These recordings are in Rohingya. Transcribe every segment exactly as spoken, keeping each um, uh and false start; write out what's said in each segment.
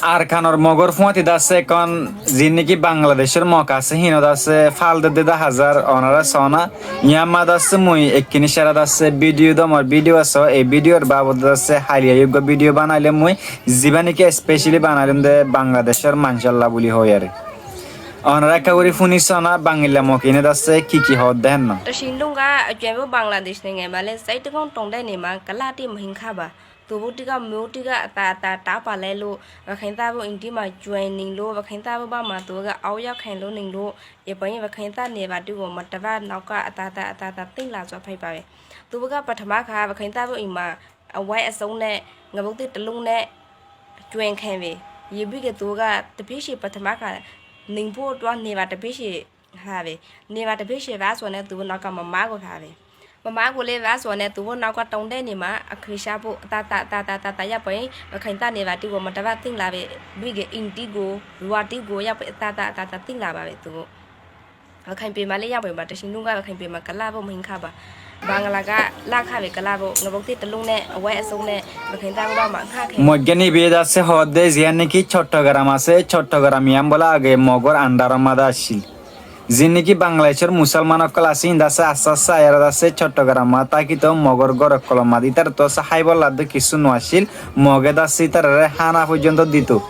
Arkanor mogór fúañti dase ekkán ziín néki Bangladecór mok asé, híinot dase fál dedde daházar, onorá soóna. Yián ma dase mui ekkiní céra dase bídiyo dómor bídiyo asó, ei bídiyor baabot dase háliya eggúa bídiyo banailóm mui, zibá néki especali banailóm de Bangladecór maincólla buli hoiyére. Onorá ekká gorí fúni soóna, bangila mok iíne dase ki ki hoódde hénna. Tacíndunga, cuaibóu Bangladec nenge male, sáitekón tongdé nima, keláti mohín hába. Tubú tíka, mubú tíka, ta, ta, ta palailu, wekhéntabóu intíma cuain ninglu, wekhéntabóu báma tubúga auyá khénlu ninglu, epañí wekhénta neba tígu, mataba nauka, ta, ta, ta, ta, tíngla zua fáibawe. Tubúga pathamákha, wekhéntabóu ima, awai asóune, ngabóuti telúne, cuain khénwe. Yebíge tubúga, tepísi pathamákha, ningpúo tuwa neba tepísi hábe. Neba tepísi básuane tubú nauka mamágu hábe. Mamágu le básuane tubú nauka tongdé nima, akhrísabóu, ta, ta, ta, ta, ta, ta, yapañí, wekhénta neba tígu, mataba tínglabe, bíge intígu, ruatígu, yapañí, ta, ta, ta, ta, tínglabawe tubú. Wekhénpe male yapañí bata cíndunga, wekhénpe ma kelábóu mohín hába. Bangla ga lákhabe kelábóu, ngabóuti telúne, awai asóune, wekhéntabóu báma háke. Moiggáni biyé dase hoódde, ziyán néki Cottogram asé, Cottogram yián bóle age mogór andaror madé accíl. Ziín néki Bangladecór musólman ókkol asé, híin dase asté asté aiyára dase Cottogram ma tákito mogór gór ókkolor madé. Ítarattu asé háibolla dé kissú no accíl, mogé dase ítararé hána foijjónto dito.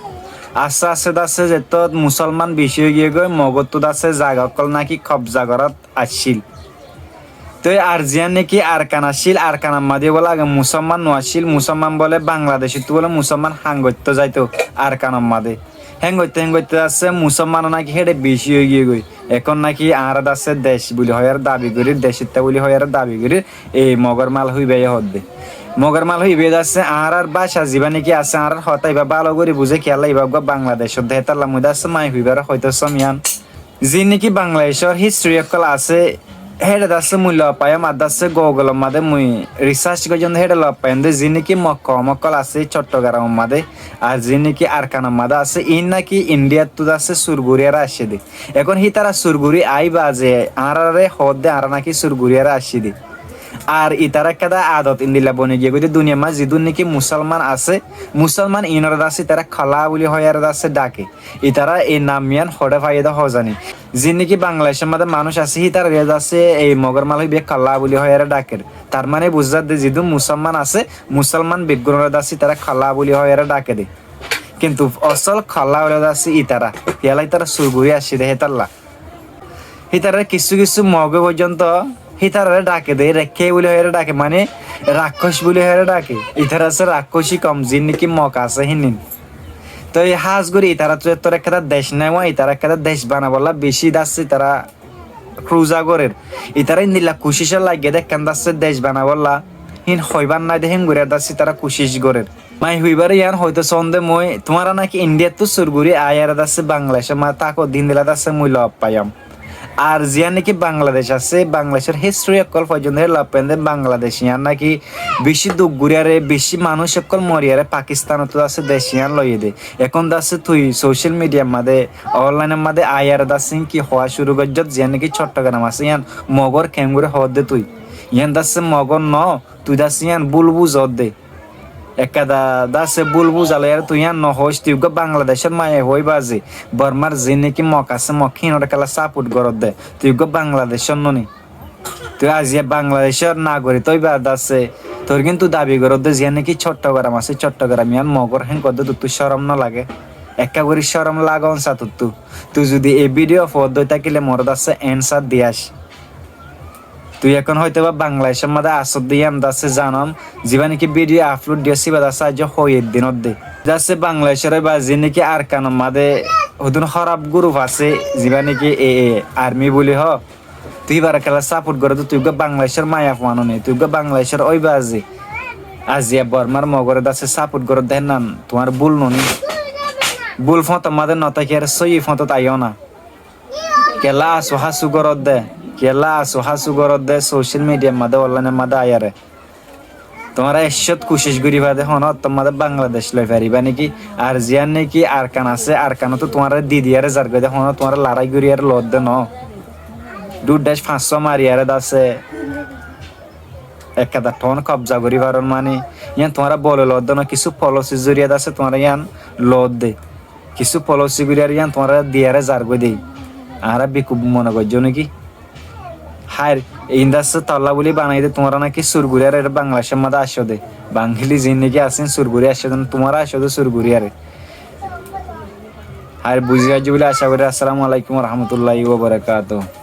Asté asté dase zettót musólman bicí óigiyegói, mogóttu dase zaga ókkol náki kobza gorát accíl. Toi ar ziyán néki Arkan accíl, Arkanor madé bóle age musólman no accíl, musólman bóle Bangladecóttu bóle musólman hángoittó zaito Arkanor madé. Héngoitte héngoitte asé musólman náki héçe bicí óigiyegói. Ehón náki añára dase dec buli hoiyére dabi gorír, decitta buli hoiyére dabi gorír, ei mogór mal híbaye hoódde. Mogór mal híbaye dase añárár báca zibá néki asé, añárár hotá ibá bála gorí buzé kiyólla ibá eggúa Bangladecór de, hétolla mui dase mai híbaré hoitó sóm yián. Ziín néki Bangladecór hístri ókkol asé, héçe dase mui lof faiyóm, ar dase Google madé mui risác goijjóm de héçe lof faiyóm de, ziín néki mok koum ókkol asé Cottogram madé, ar ziín néki Arkanor madé asé, iín náki Indiyattu dase sur goríyaré aiccé de. Ehón hítara sur gorí aibá ze añáráre hoódde añára náki sur goríyaré aiccé de. Ar itará ekkán adot indilla boni giyé goi de duniyar mazé zidún néki musólman asé, musólman iínoré dase itará kolla buli hoiyére dase dhake. Itará ei nam yián hoçé faiyé dé hozani. Ziín néki Bangladecór madé manúic asé, hítararé dase ei mogór mal híbaye kolla buli hoiyére dhaker. Tar mane buzá zadde zidún musólman asé, musólman beggúnoré dase itará kolla buli hoiyére dhake de. Kintu osól kolla óile dase itará, kiyólla itará sur gorí aiccé de hétolla. Hítararé kissú kissú mogé foijjónto hítararé dhake de, rekkái buli hoiyére dhake, mane rakkóc buli hoiyére dhake. Itará asé rakkóci koum, ziín néki mok asé híin. Toi hás gorí itaráttu ettór ekkán dec nái, uá itará ekkán dec banaibolla bicí dase itará kúruza gorér. Itará indilla kucícot laiggé de ekkán dase dec banaibolla, híin hoibár nái de héen gorí dase itará kucíc gorér. Mai híbaré yián hoitó soónde mui, tuáñra náki Indiyattu sur gorí aiyére dase Bangladecór madé táko de híndilla dase mui lof faiyóm. Ar ziyán néki Bangladec asé, Bangladecór hístri ókkol foijjónto hé lof faiyóm de Bangladec yián náki bicí duk goríyaré, bicí manúic ókkol moriyaré Pakistánottú dase dec yián loiyé de. Ehón dase tui social midiyar madé, onlainor madé aiyére dase ki hoó cúru goijjós, ziyán néki Cottogram asé yián mogór keéngorí hoódde tui. Yián dase mogór noó, tui dase yián búl buzódde. Ekkán dase búl buzá loiyére tui yián nohoóic, tui eggúa Bangladecór maiyafuá óiba ze, Bormár ziín néki mok asé, mok híinoré kiyólla sápot goródde, tui eggúa Bangladecór noní. Tui aziya Bangladecór nagorik óiba dase, tor kintu dabi goródde ziyán néki Cottogram asé, Cottogram yián mogór héen hoódde tottú córom nolagé? Ekká gorí córom laga ón sa tottú. Tui zudi ei bídiyo foódde ói tákile moré dase ensar diyás. Tui ehón hoitóba Bangladecór madé asódde yián dase zanom, zibá néki bídiyo aflod diyós íba dase aijjó hoi ek dinódde. Dase Bangladecór óiba ziín néki Arkanor madé hodún hóraf guruf asé, zibá néki e, e, armi buli hoó. Tui íbaré kiyólla sápot goródde, tui eggúa Bangladecór maiyafuá noní, tui eggúa Bangladecór óiba ze. Aziya Bormár mogóre dase sápot goródde héennan tuáñr búl noní. Búl fóñtor madé notákiyaré sóiyi fóñtot aiyó na. Kiyólla asu hásu goródde, kiyólla asu hásu goródde social midiyar madé, onlainor madé aiyére. Tuáñra eccót kucíc goríba de honó ottór madé Bangladec loi faribá néki? Ar ziyán néki Arkan asé, Arkanottú tuáñra di diyére zargói de honó tuáñra larái goríyaré loódde noó. Dui dhác fañs só mariyaré dase ekkán dhoóñr kobza gorí farón mani, Yían tuáñra bole loodde no, kissú folosi zoriya de asé tuáñra yían loodde. Kissú folosi goríyaré yían tuáñraré diyaré zargói de. Añára bikuf mone goijjó né ki? Háir, indá asé tolla buli banaiyé de tuáñra náki sur goríyaré Bangladecór mazé aiccó de. Bangali ziín náki asé sur gorí aiccó de, tuáñra aiccó de sur goríyaré. Háir, buzí faijjó buli aca gorí. Assalamu alaikum wa rahmatullahi wa barakatuhu.